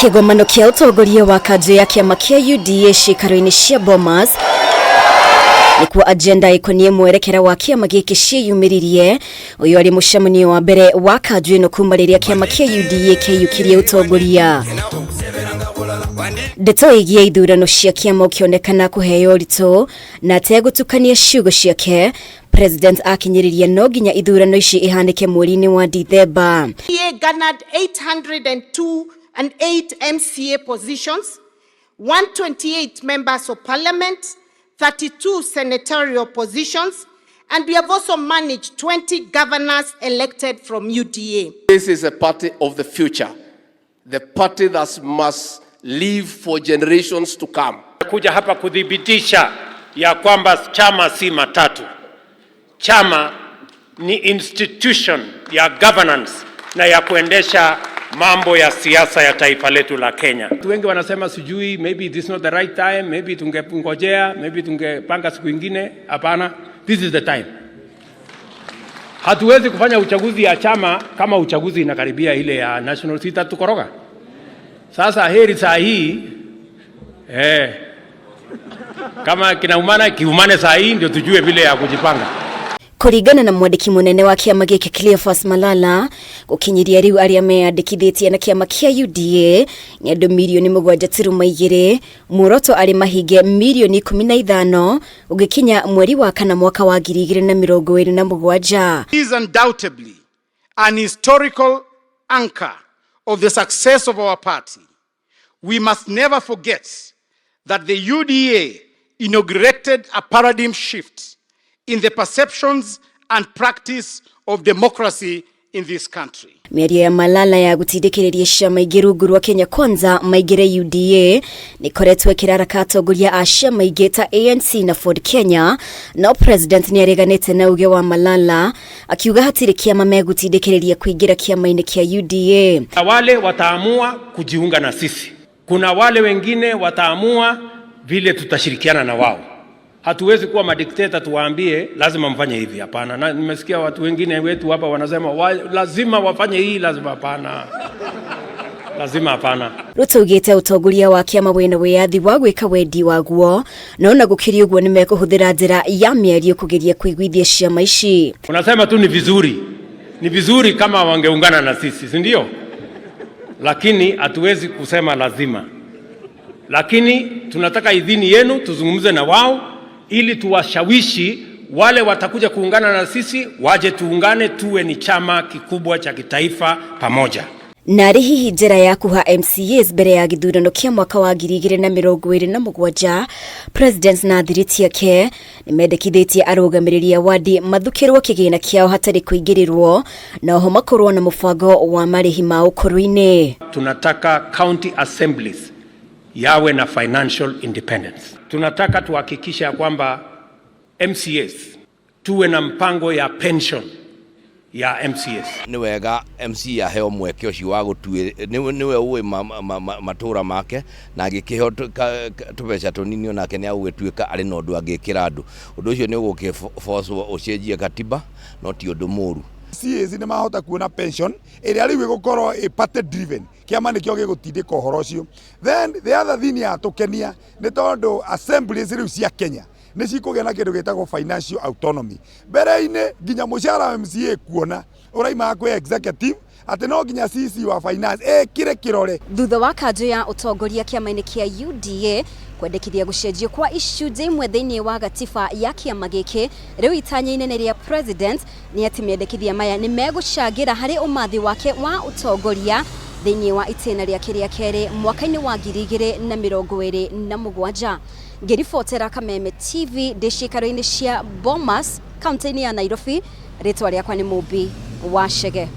Kĩgomano kĩa ũtongoria wa kanjũ ya kĩama kĩa UDA ciikaro-inĩ cia Bomas nĩkuo agenda ĩkoniĩ mwerekera wa kĩama gĩkĩ ciĩyumĩririe. Ũyũ arĩ mũcemanio wa mbere wa kanjũ ĩno kuma rĩrĩa kĩama kĩa UDA kĩaiyũkirie ũtongoria. Ndeto ĩgiĩ ithurano cia kĩama ũkĩonekana kũheo ũritũ na ategũtukania ciugo ciake, President akinyĩrĩria no nginya ithurano ici ihanĩke mweri-inĩ wa Dithemba. UDA garnered 802 and 8 MCA positions, 128 members of parliament, 32 senatorial positions, and we have also managed 20 governors elected from UDA. This is a party of the future, the party that must live for generations to come. Kuja hapa kuthibitisha ya kwamba chama si matatu. Chama ni institution ya governance na ya kuendesha mambo ya siasa ya taifa letu la Kenya. Watu wengi wanasema sijui, maybe this is not the right time, maybe tungengojea, maybe tungepanga siku ingine. Hapana, this is the time. Hatuwezi kufanya uchaguzi ya chama kama uchaguzi inakaribia ile ya national, itatukoroga. Sasa heri saa hii kama kinaumana kiumane saa hii ndio tujue vile ya kujipanga. Kũringana na mwandĩki mũnene wa kĩama gĩkĩ Cleophas Malala, gũkinyĩria rĩu arĩa meyandĩkithĩtie na kĩama kĩa UDA nĩ andũ 7.2 mirioni, muoroto arĩ mahinge 15 mirioni ũgĩkinya mweri wa kana mwaka wa 2027. Is undoubtedly an historical anchor of the success of our party. We must never forget that the UDA inaugurated a paradigm shift in the perceptions and practice of democracy in this country. Mĩario ya Malala ya gũtindĩkĩrĩria ciama ingĩ rungu rwa Kenya Kwanza maingĩre UDA nĩ ĩkoretwo ĩkĩraraka atongoria a ciama ingĩ ta ANC na Ford Kenya, no president nĩ areganĩte na uge wa Malala akiuga hatirĩ kĩama megũtindĩkĩrĩria kũingĩra kĩama-inĩ kĩa UDA. Na wale wataamua kujiunga na sisi, kuna wale wengine wataamua vile tutashirikiana na wao. Hatuwezi kuwa madikteta tuwaambie lazima mfanye hivi. Hapana. Na nimesikia watu wengine wetu hapa wanasema lazima wafanye hii, lazima. Hapana, lazima hapana. Ruto augĩte ũtongoria wa kĩama wĩna wĩyathi wa gwĩka wendi waguo, no na gũkĩrĩ ũguo nĩ mekũhũthĩra njĩra ya mĩario kũgeria kũiguithia ciama ici. Unasema tu ni vizuri, ni vizuri kama wangeungana na sisi, si ndio? Lakini hatuwezi kusema lazima, lakini tunataka idhini yenu tuzungumze na wao ili tuwashawishi wale watakuja kuungana na sisi waje tuungane, tuwe ni chama kikubwa cha kitaifa pamoja. Narĩ hihi njĩra ya kuha MCAs mbere ya gĩthurano kĩa mwaka wa 2027, President na thiriti ake nĩ mendekithĩtie arũgamĩrĩri a wadi mathukĩrwo kĩgĩna kĩao hatarĩ kũingĩrĩrwo, na oho makorwo na mũbango wa marĩhi ma ũkũrũ-inĩ. Tunataka county assemblies yawe na financial independence. Tunataka tuhakikishe ya kwamba MCAs tuwe na mpango ya pension ya MCAs. Nĩ wega MC aheo mweke ũcio wa gũtuĩ nĩwe ũĩ matũra make na angĩkĩheo tũbeca tũnini onake nĩ agũgĩtuĩka arĩ na ũndũ angĩkĩra andũ. Ũndũ ũcio nĩ ũgũkĩbocwo ũcenjie katiba, no ti ũndũ mũru. CAs nĩ mahota kuona pension ĩrĩa rĩu ĩgũkorwo ĩ party driven, kĩama nĩkĩo gĩgũtindĩka ũhoro ũcio. Then the other thing yatũkenia nĩ tondũ assemblies rĩu cia Kenya nĩ cikũgĩa na kĩndũ gĩtagwo financial autonomy. Mbere-inĩ nginya mũcara wa MCA kuona ũraimaga kwĩ executive, atĩ no nginya CC wa finance ĩkĩre kĩrore. Thutha wa kanjũ ya ũtongoria kĩama-inĩ kĩa UDA kwendekithia gũcenjio kwa icunjĩ imwe thĩinĩ wa gatiba ya kĩama gĩkĩ, rĩu itanya inene rĩa president nĩ atĩ mendekithia maya nĩ megũcangĩra harĩ ũmathi wake wa ũtongoria thĩinĩ wa itĩna rĩake rĩa kerĩ mwaka-inĩ wa 2027. Ngĩribotera Kameme TV ndĩ ciikaro-inĩ cia Bomas, kaunti-inĩ ya Nairobi, rĩtwa rĩakwa nĩ Mũmbi wa Chege.